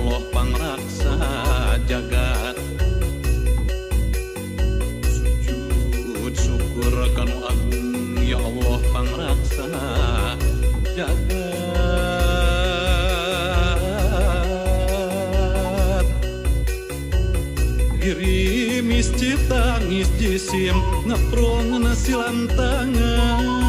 Allah pangraksa jagat. Sujud syukur kanu agung ya Allah pangraksa jagat. Girimis citangis jisim ngeprung silantangan.